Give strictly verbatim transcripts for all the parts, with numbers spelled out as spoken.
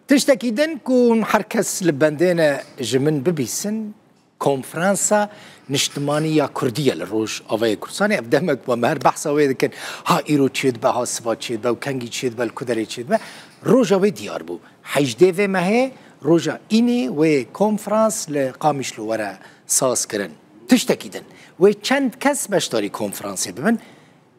Tiştekî din ku her kes li bendê ne ji min bibîsin, Konferansa Niştimanî ya Kurdî ye li Rojavayê Kurdistanê. Ev demek bû, em her behsa wê dikin. Ha îro çêdibe, ha siva çêdibe û kengî çêdibe, li ku derê çêdibe. Roja wê diyar bû. Hejdê vê mehê, roja înî wê konferans li Qamişlo were sazkirin. Tiştekî din. Wê çend kes beşdarî konferansê bibin.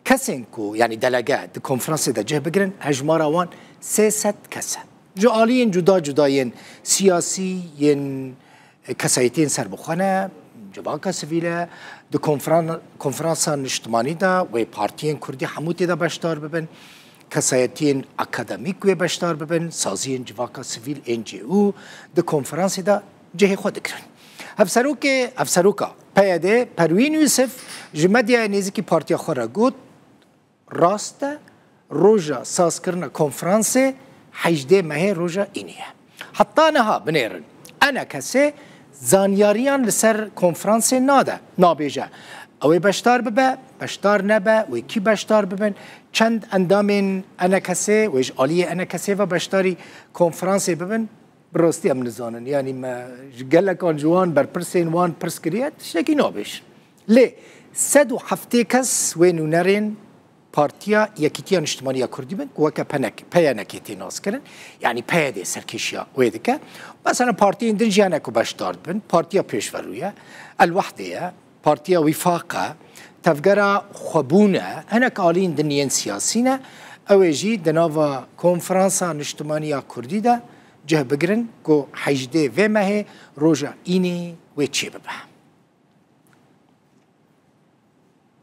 Kesên ku, yanî delege, di konferansê de cih bigirin, hejmara wan sê sed kes e. Ji aliyên cuda cuda yên siyasî, yên kesayetiyên serbixwe ne, civaka sivîl e, di konferan-, konferansa niştimanî de wê partiyên kurdî hemû tê de beşdar bibin, kesayetiyên akademîk wê beşdar bibin, saziyên civaka sivîl, N G O, di konferansê de cihê xwe digirin. Hevserokê, hevseroka P Y D, Perwîn Yusuf, ji medyaya nêzîkî partiya xwe re got, rast e, roja sazkirina konferansê hejdê mehê roja înî ye. Heta niha binêrin, E N K S zanyariyan li ser konferansê nade, nabêje. Ew ê beşdar bibe, beşdar nebe, wê kî beşdar bibin, çend endamên E N K S wê ji aliyê E N K S ve beşdarî konferansê bibin, bi rastî em nizanin. Yanî me ji gelekan ji wan berpirsên wan pirs kiriye, tiştekî nabêjin. Lê sed û heftê kes wê nûnerên Partiya Yekîtiya Niştimanî ya Kurdî bin, ku weke P N K, P Y N K tê naskirin, yanî P Y D serkêşiya wê dike. Mesela partiyên din jî hene ku beşdar dibin, Partiya Pêşverû ye, El Wehdê ye, Partiya Wîfaq e, Tevgera Xwebûn e, hinek aliyên din yên siyasî ne, ew ê jî di nava Konferansa Niştimanî ya Kurdî de cih bigirin ku hejdê vê mehê roja înî wê çêbibe.